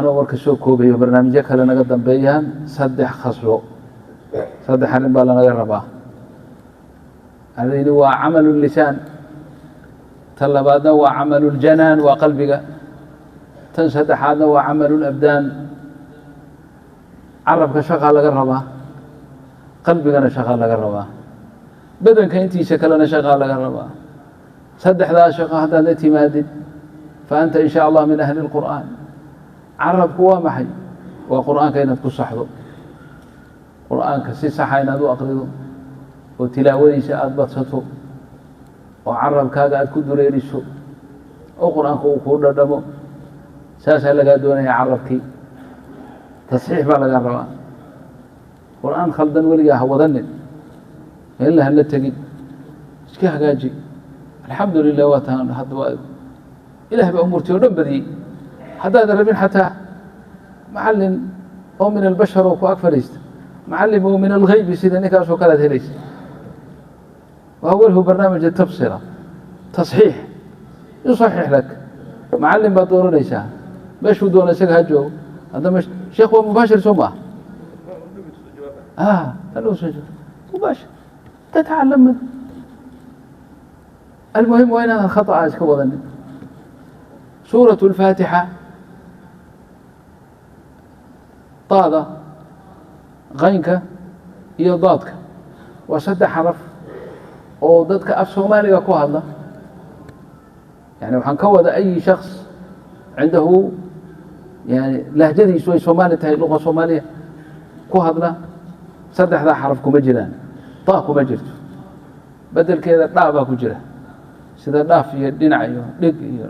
Anoo warka soo koobayo, barnaamijyo kale naga dambeeyaan. Saddex khaslo, saddex arrin baa lanaga rabaa. Arrini waa camalu lisaan, tan labaadna waa camalu ljanaan, waa qalbiga, tan saddexaadna waa camalu labdaan. Carabka shaqaa laga rabaa, qalbigana shaqaa laga rabaa, badanka intiisa kalena shaqaa laga rabaa. Saddexdaa shaqo haddaad la timaadid, fa anta in sha Allah min ahli اlqur'aan. Carabku waa maxay? Waa qur'aanka inaad ku saxdo, qur'aanka si saxa inaad u aqrido oo tilaawadiisa aada badsato oo carabkaaga aada ku dureeriso oo qur'aanka uu kuu dhadhamo. Saasaa lagaa doonaya. Carabkii tasxiix baa lagaa rabaa. Qur'aan khaldan weligaa ha wadanin, meelna hala tegin, iska hagaaji. Alxamdu lilah, waa taan hadda waa Ilaah baa umuurtii oo dhan badiyey. Haddaadan rabin xataa macalin oo min albashar oo ku ag fadhiista, macallim oo min algeybi sida ninkaasoo kale ad helaysa. Wa awaluhu barnaamij tabsira tasxiix yusaxix lak. Macalin baad dooranaysaa, meeshuu doona isaga ha joogo. Haddama sheekh waa mubaashir, soo maaha? Mubaashir tatacalam min. Almuhim waa inaadan khata'a iska wadanin. Suuraة الfaatixa, daada, qaynka iyo daadka waa saddex xaraf oo dadka af Soomaaliga ku hadla, yani waxaan ka wada ay shaks cindahu, yani lahjadiisu ay Soomaali tahay, luqa Soomaaliya ku hadla, saddexdaa xaraf kuma jiraan. Daa kuma jirto, bedelkeeda dhaa baa ku jira, sida dhaaf iyo dhinac iyo dhig iyo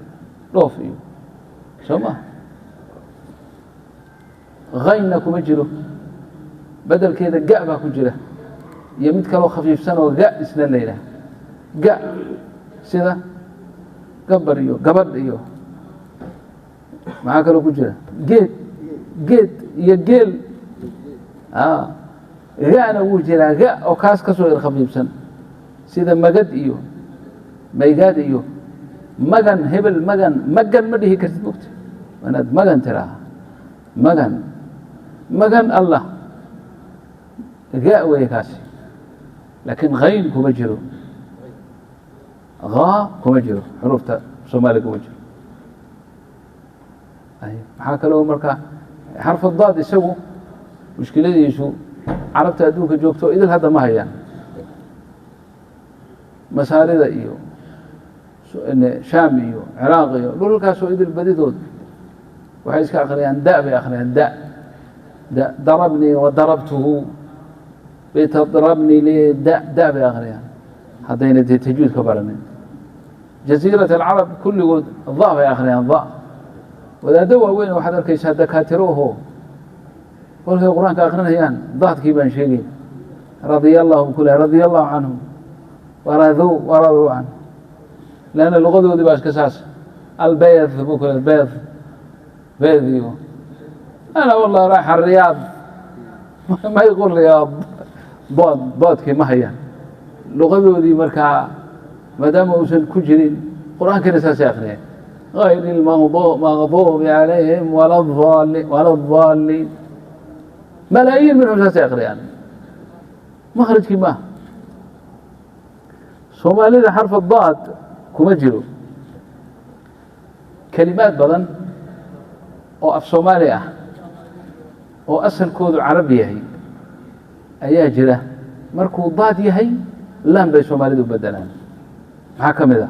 dhoof iyo, soo ma? Haynna kuma jiro, bedelkeeda ga baa ku jira iyo mid kaloo khafiifsan oo ga isna la yidhaah, ga sida gabar iyo gabadh iyo maxaa kaloo ku jira? Geed, geed iyo geel. Gana wuu jiraa, ga oo kaas ka soo yar khafiifsan, sida magad iyo maygaad iyo magan, hebel magan. Magan ma dhihi kartid, mogta? Inaad magan tiraa, magan, magan Allah, ga weeye kaasi. Laakiin hayn kuma jiro, haa kuma jiro, xuruufta Soomaaliya kuma jiro. Maxaa kaloo marka xarfu daad isagu mushkiladiisu, carabta adduunka joogto idil hadda ma hayaan. Masaarida iyo Shaam iyo Ciraaq iyo dhulalkaasoo idil badidood waxay iska akhriyaan da bay akhriyaan, da da. Darabnii wa darabtuhu, bitadrabnii li, da da bay akhriyaan haddayna dee tajwiid ka baranin. Jaziirat alcarab kulligood da bay akhriyaan, da. Wadaaddo waaweyn waxaad arkaysaa, dakaatiro aho, kolkay qur-aanka akrinayaan daadkii baan sheegay, radia allahu kule, radia allahu canhum waraduu waraduu can, leanna luqadoodii baa iska saas. Albeyd buu kule, beyd, beyd iyo ana wallahi raaxa Riyaad, ma yqul Riyaad, bood, boodkii ma hayaan luqadoodii. Markaa maadaama uusan ku jirin, qur-aankiina saasay akriyeen: غayr الmaqduubi calayhim wala الضaalin, wala الضaalin. Malaayiin minhum saasay akriyaan, makhrajkii maaha. Soomaalida xarfa daad kuma jiro. Kelimaad badan oo af Soomaali ah oo asalkoodu carabi yahay ayaa jira. Markuu daad yahay, laan bay Soomaalidu bedelaan. Maxaa ka mid a?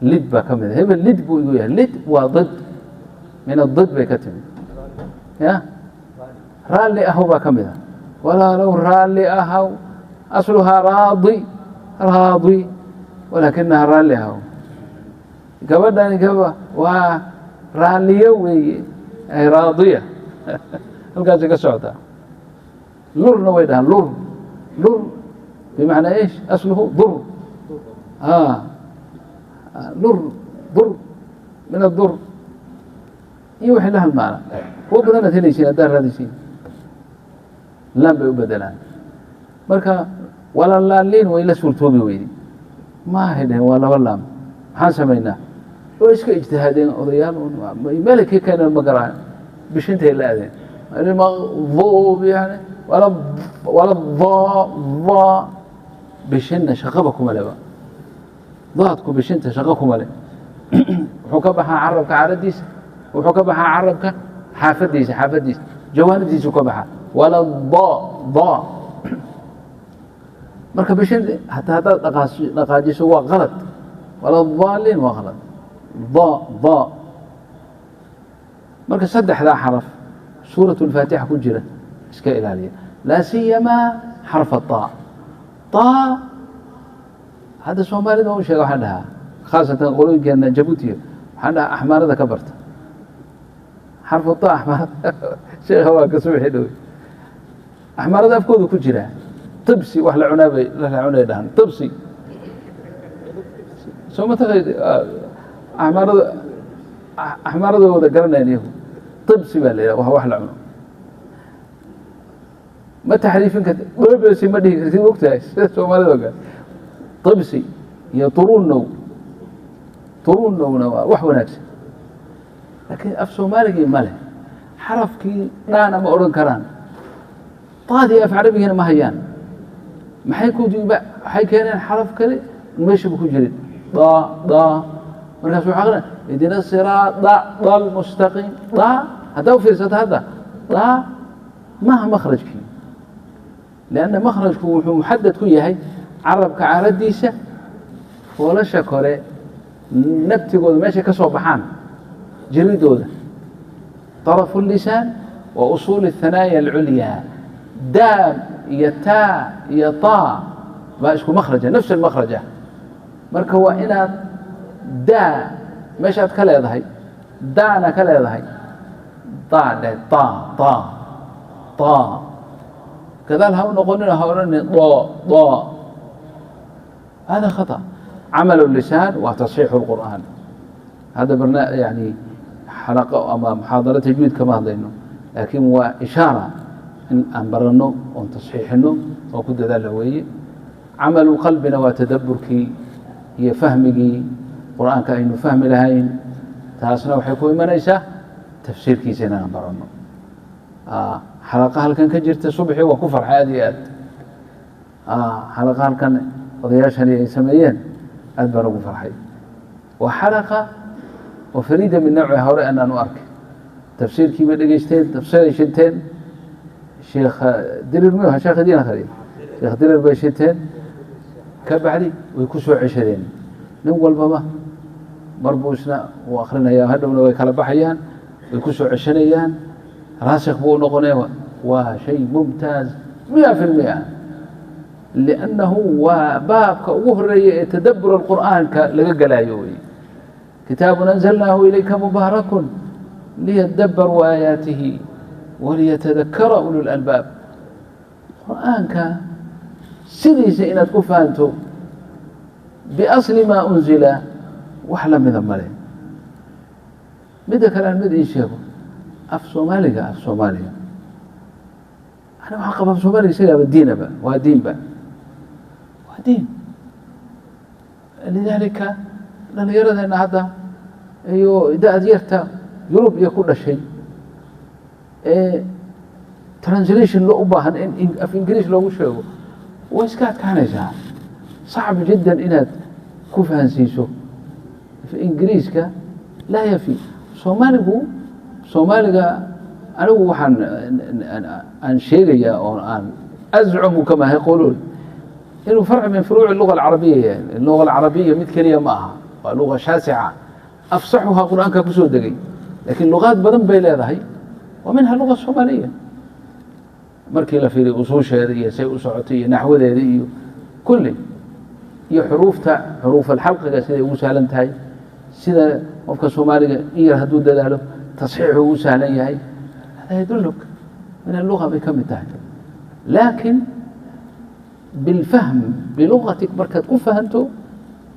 Lid baa ka mid a. Hebel lid buu igu yahay. Lid waa did, min adid bay ka timid. Ya raalli ahow baa ka mid a. Walaalow raalli ahaw, asluhaa raadi, raadi, walaakinaha raalli ahow. Gabadhani gaba waa raalliyo weeye, ay raadiya, halkaasay ka socotaa. Lurna way dhahaan, lur, lur bimacnaa ish? Asluhu dur, lur, dur, min adur iyo waxay la halmaana. Kuwo badan aad helaysiin haddaad raadisiin, laan bay u bedelaan. Marka walalaaliin way la suurtoobi weyday, maahay dhaheen, waa laba laam, maxaan samaynaa? Way iska ijtihaadeen odayaal, meelay ka keeneen ma garaan, bishintay la aadeen maqduub yani wala wala dha bishinna shaqaba kuma leba, daadku bishinta shaqo kuma le. Wuxuu ka baxaa carabka caradiisa, wuxuu ka baxaa carabka xaafadiisa, xaafadiisa jawaanibtiisu ka baxaa, wala da da. Marka bishin hataa haddaad dhaqaajiso waa qalad, wala daaliin waa qalad, da da. Marka saddexdaa xaraf suuraة الfaatixa ku jira iska ilaaliya, laa siyamaa xarfa طaa طaa. Hadda Soomaalida waan u sheega, waxaan dhahaa khaasatan qolooyinkeena Jabuutiga, waxaan dhahaa axmaarada ka barta xarfu طaa. Axmaarada sheekha waa ka subxi dhow, axmaarada afkooda ku jira tibsi, wax la cunaa bay la cunay dhahan tibsi. Soo ma taqayd axmaarada? Axmaarada wada garanayan iyagu, tibsi baa la yidhaha, wax la cuno. Ma taxriifin karti, bsi ma dhihi kartid, ogtahay sida Soomaalida oo kale. Tibsi iyo turunow, turunowna waa wax wanaagsan, laakiin af Soomaaligii ma leh. Xarafkii dhaana ma odhan karaan, taadii af Carabigiina ma hayaan. Maxay ku waxay keeneen xaraf kale meeshaba ku jirin, da da. Markaas waxaa aqrinaya ihdina siraada almustaqiim da. Haddaa u fiirsato hadda da maaha makhrajkii, lianna makhrajku wuxuu muxadad ku yahay carabka caradiisa, foolasha kore nabtigooda meeshay ka soo baxaan, jiridooda, طرف اللسان وأصول الثنايا العليا. daam iyo taa iyo taa baa isku makhraja, nafs almakhraja. Marka waa inaad daa meeshaad ka leedahay daana ka leedahay daa dhe, taa taa taa, gadaal ha u noqonina, ha odhanin do do, hada خطأ. عمل اللسان وتصحيح القرآن هذا برنا يعني xalaqo ama muxaadaro tajwiid kama hadlayno, laakiin waa ishaara in aan baranno oon tasxiixino oo ku dadaala weeye. Camalu qalbina waa tadaburkii iyo fahmigii Qur-aanka aynu fahmi lahayn, taasna waxay ku imanaysaa tafsiirkiisa inaan baranno. Xalaqa halkan ka jirta subxii waan ku farxay aad iyo aad. Xalaqa halkan odayaashani ay sameeyeen aad baan ugu farxay. Waa xalaqa oo fariida min nawciha, hore anaan u arkay. Tafsiirkii bay dhegeysteen, tafsiiray shinteen, Sheekh Dirir miyuu ahaa? Sheekh idiin akhriya, Sheekh Dirir bay shinteen, ka bacdi way ku soo ceshadeen. Nin walbaba mar buu isna uu akhrinayaa, hadhowna way kala baxayaan, way ku soo ceshanayaan, raasikh buu u noqonaya. Waa shay mumtaaz 100%, liannahu waa baabka ugu horeeya ee tadabur alqur'aanka laga galaayo wey. Kitaabun anzalnaahu ilayka mubaarakun liyadabaruu aayaatihi waliyatadakara ulu lalbaab. Qur'aanka sidiisa inaad ku fahanto biasli maa unzila wax lamida male. Midda kale aan mid ii sheego, af Soomaaliga, af Soomaaliga ana waxaa qaba af Soomaaliga isagaaba diinaba, waa diinba, waa diin. Lidaalika dhalinyaradeenna hadda iyo da-ad yarta Yurub iyo ku dhashay ee translation loo u baahan in af Ingiriis loogu sheego, way iska adkaanaysaa, صacb jiddan inaad ku fahansiiso af Ingiriiska, laa yafi. Soomaaligu, Soomaaliga anigu waxaan aan sheegayaa oo aan azcumu kama yaquluun inuu farc min furuuci luga alcarabiya yahay. Luga alcarabiya mid keliya ma aha, waa luga shaasica, afsaxuhaa Qur'aanka kusoo degay, laakiin lugaad badan bay leedahay wa minha luga soomaaliya. Markii la fiiriyo usuusheeda iyo say u socotay iyo naxwadeeda iyo kulli iyo xuruufta, xuruuf alxalqiga siday ugu sahlan tahay, sida qofka Soomaaliga in yar hadduu dadaalo tasxiixu ugu sahlan yahay, hada yaduluk min alluga bay ka mid tahay. Laakiin bilfahm bilugatik markaad ku fahanto,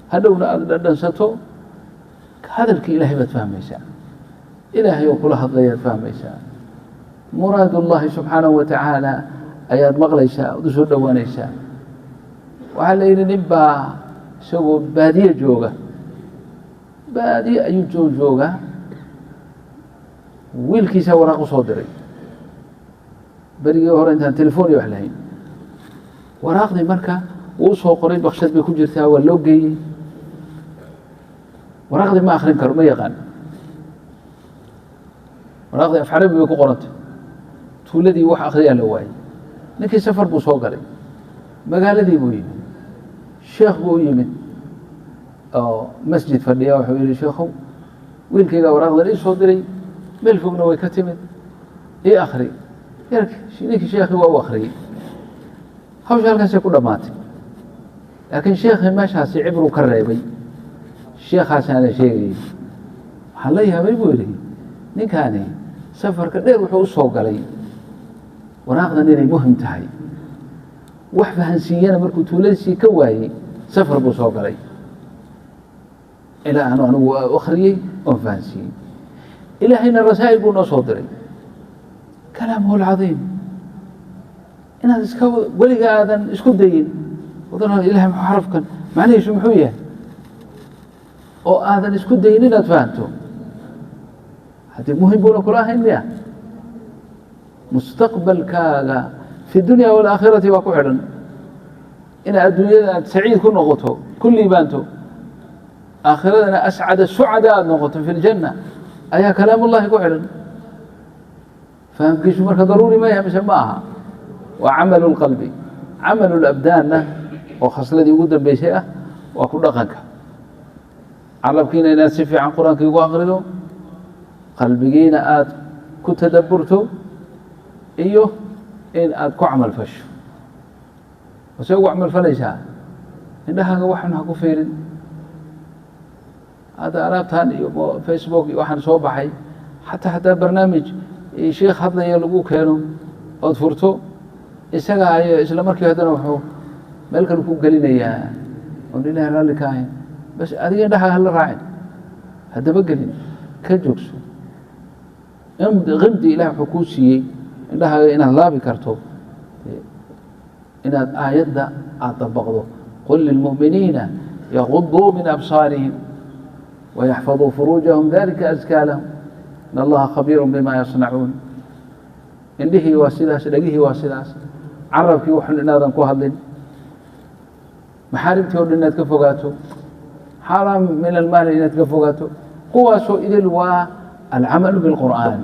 hadhowna aada dhadhansato hadalkii Ilahay baad fahmaysaa, Ilaahay oo kula hadlayaad fahmaysaa, muraad ullahi subxaanahu wa tacaala ayaad maqlaysaa, oad u soo dhowaanaysaa. Waxaa la yidhi nin baa isagoo baadiye jooga Baadiye ayuu joogaa. Wiilkiisaa waraaq u soo diray berigii hore intaan telefoon iyo wax lahayn. Waraaqdii marka wuu soo qoray, bakshad bay ku jirtaa, waa loo geeyey. Waraaqdii ma akrin karo, ma yaqaan. Waraaqdii af carabi bay ku qorantay. Tuuladii wax akriyaa la waayey. Ninkii safar buu soo galay, magaaladii buu yimid, sheekh buu u yimid oo masjid fadhiya. Wuxuu yihi: "Sheekhow, wiilkaygaa waraaqdan ii soo diray, meel fogna way ka timid, ii akri." Ninkii sheekhii waa u akriyey. Hawsha halkaasay ku dhammaatay, laakiin sheekhii meeshaasi cibruu ka reebay. Sheekhaasaana sheegayay: "Waxaan la yaabay," buu yihi, "ninkaani safarka dheer wuxuu u soo galay waraaqdan inay muhim tahay, wax fahansiiyana markuu tuuladiisii ka waayey, safar buu soo galay ilaa aanu anigu akhriyey oon fahansiiyey." Ilaahayna rasaa'il buu noo soo diray, kalaamuhu alcadiim. Inaad iska weliga aadan isku dayin wadan, "Ilahay muxuu xarafkan macnihiisu muxuu yahay?" oo aadan isku dayin inaad fahanto, haddii muhim buuna kula ahayn miya? Mustaqbalkaaga fi dunya waalaakhirati baa ku xidhan. Inaad adduunyada aad saciid ku noqoto, ku liibaanto, aakhiradana ascada sucada aada noqoto fi ljanna, ayaa kalaam ullahi ku xidhan. Fahamkiisu marka daruuri ma yahay mise ma aha? Waa camalu lqalbi. Camalu labdaanna, oo khasladii ugu dambeysay ah, waa ku dhaqanka. Carabkiina inaad si fiican qur-aankii ugu aqrido, qalbigiina aada ku tadaburto, iyo in aad ku camal fasho. Mase ugu camal falaysaa? Indhahaaga waxan ha ku fiirin. Hadda alaabtan iyo Facebook iyo waxaan soo baxay, xataa haddaa barnaamij sheikh hadlaya lagu keeno ood furto, isaga ayo isla markii haddana wuxuu meel kale ku gelinayaa oon Ilahay raalli ka ahayn. Bas adiga indhahaaga hala raacin, haddaba gelin, ka joogso. Qimdi Ilahi wuxuu kuu siiyey indhahaaga inaad laabi karto, inaad aayadda aada dabaqdo: "Qul lilmu'miniina yaguduu min absaarihim wayaxfaduu furuujahum, dalika askaa lahum, in Allaha khabiiru bima yasnacuun." Indhihii waa sidaas, dhegihii waa sidaas, carabkii waxun inaadan ku hadlin, maxaarimtii o dhan inaad ka fogaato, xaaraam min almaali inaad ka fogaato, kuwaasoo idil waa alcamalu biاlqur'aan.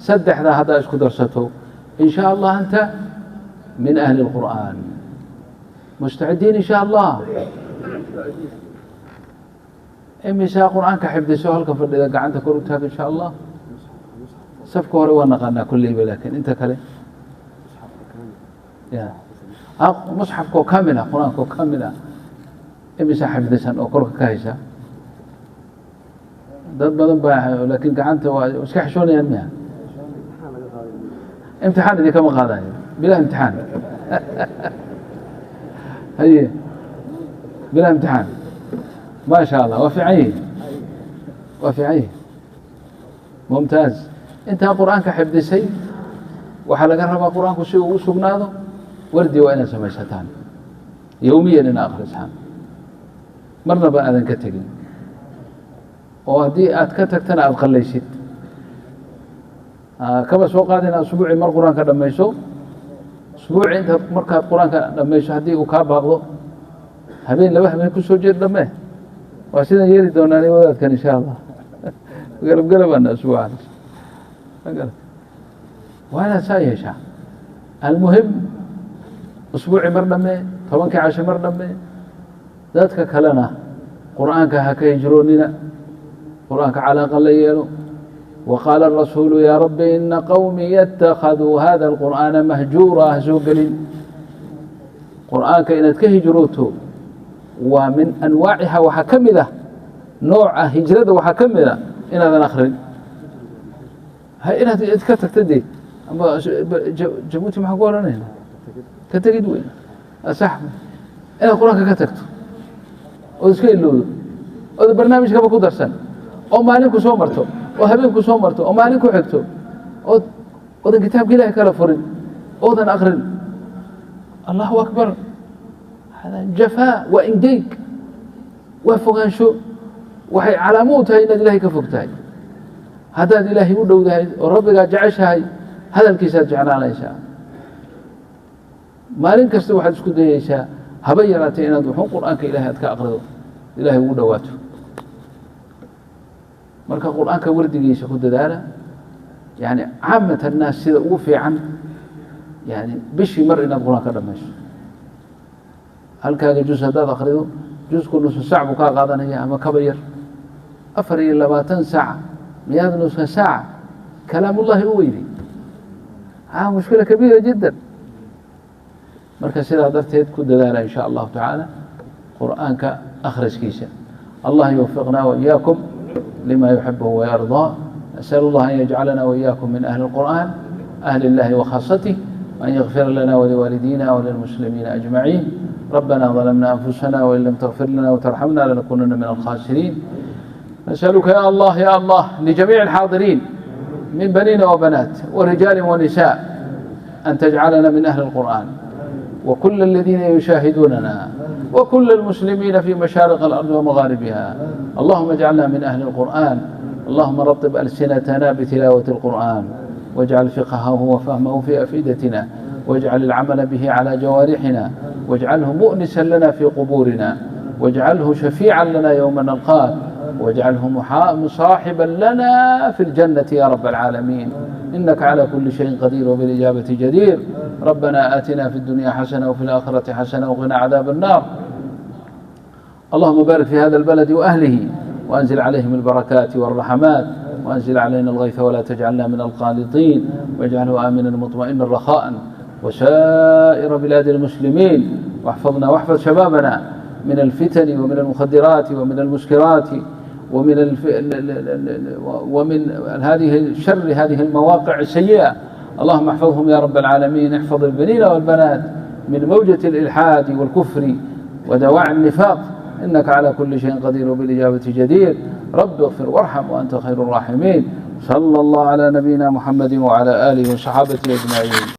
Saddexdaa haddaa isku darsato, in sha Allah anta min ahli اlqur'aan. Mustacidiin in sha Allah? Imisaa qur'aanka xifdiso halka fadhida? Gacanta kor u taag, in sha Allah. Safka hore waa naqaanaa kolleyba, laakiin inta kale ya musxafka oo kamil ah, qur-aanka oo kamil ah, imisaa xifdisan oo korka ka haysa? Dad badan baa, laakiin gacanta waa iska xishoonayaan miya? Imtixaan idinkama qaadayo, bilaa imtixaan. Haye, bilaa imtixaan, ma sha Allah, waa fiican yihi, waa fiican yihi, mumtaaz. Intaa qur-aanka xifdisay waxaa laga rabaa, qur-aanku si uu u sugnaado, wardi waa inaad samaysataan, yowmiyan inaad akhrisaan, marnaba aadan ka tegin, oo haddii aad ka tagtana aada qallaysid. Kaba soo qaad inaad usbuucii mar qur-aanka dhamayso. Usbuucii intaad markaad qur-aanka dhamayso, haddii uu kaa baaqdo habeen, laba habeen kusoo jeed, dhamee. Waa sidaan yeeli doonaan wadaadkan, insha Allah. Galab galabana usbuucaas waa inaad saa yeeshaa. Almuhim, usbuucii mar dhamee, 10kii casho mar dhamee. Dadka kalena qur-aanka ha ka hijroonina, qur-aanka calaaqa la yeelo. Waqaala arasuulu: "Yaa rabbi, ina qowmii yatakaduu hada alqur'aana mahjuura." Ha soo gelin qur-aanka inaad ka hijrooto. Waa min anwaaciha, waxaa ka mid ah nooca hijrada, waxaa ka mid a inaadan akrin, inaad ka tagta dee. Ama Jabuuti maxaan ku ohanayna? Ka tegid wey, sax. Inaad qur-aanka ka tagto ood iska ilowdo, ood barnaamijkaba ku darsan, oo maalin ku soo marto, oo habeen ku soo marto, oo maalin ku xigto, ood oodan kitaabka Ilahi kala furin, oodan akrin, Allahu akbar, hada jafaa, waa ingeyg, waa fogaansho. Waxay calaamo u tahay inaad Ilaahay ka fog tahay. Haddaad Ilaahay u dhowdahay oo Rabbigaa jeceshahay, hadalkiisaad jeclaanaysaa. Maalin kasta waxaad isku dayeysaa, haba yaraatee, inaad wuxuun Qur'aanka Ilahay aad ka aqrido, Ilahay ugu dhowaato. Marka Qur'aanka wardigiisa ku dadaala. Yani caamat annaas sida ugu fiican, yani bishii mar inaad Qur-aan ka dhamayso. Halkaaga juz haddaad akrido, jusku nusu saac buu kaa qaadanaya ama kaba yar. 24 saac miyaad nusa saaca kalaamullahi u weyday? Mushkila kabiira jiddan. Marka sidaa darteed ku dadaala, in sha Allahu tacaala, Qur'aanka akhriskiisa. Allah yuwafiqna waiyaakum lima yuxibuhu wayardaa. Nasأl اllah an yajcalana waiyaakum min ahli اlqur'an, ahli اllahi wakhaasatih, وأn yakfira lana waliwaalidina walilmuslimiina أجmaciin. ربنا ظلمنا أنفسنا وإن لم تغفر لنا وترحمنا لنكونن من الخاسرين. نسألك يا الله، يا الله، لجميع الحاضرين من بنين وبنات ورجال ونساء أن تجعلنا من أهل القرآن، وكل الذين يشاهدوننا وكل المسلمين في مشارق الأرض ومغاربها. اللهم اجعلنا من أهل القرآن. اللهم رطب ألسنتنا بتلاوة القرآن، واجعل فقهه وفهمه في أفئدتنا، واجعل العمل به على جوارحنا، واجعله مؤنسا لنا في قبورنا، واجعله شفيعا لنا يوم نلقاك، واجعله مصاحبا لنا في الجنة يا رب العالمين، إنك على كل شيء قدير وبالإجابة جدير. ربنا آتنا في الدنيا حسنة وفي الآخرة حسنة وقنا عذاب النار. اللهم بارك في هذا البلد وأهله، وأنزل عليهم البركات والرحمات، وأنزل علينا الغيث ولا تجعلنا من القانطين، واجعله آمنا مطمئنا رخاء وسائر بلاد المسلمين. واحفظنا واحفظ شبابنا من الفتن ومن المخدرات ومن المسكرات ومن هذه شر هذه المواقع السيئة. اللهم احفظهم يا رب العالمين. احفظ البنين والبنات من موجة الإلحاد والكفر ودواعي النفاق، إنك على كل شيء قدير وبالإجابة جدير. رب اغفر وارحم وأنت خير الراحمين. صلى الله على نبينا محمد وعلى آله وصحابته أجمعين.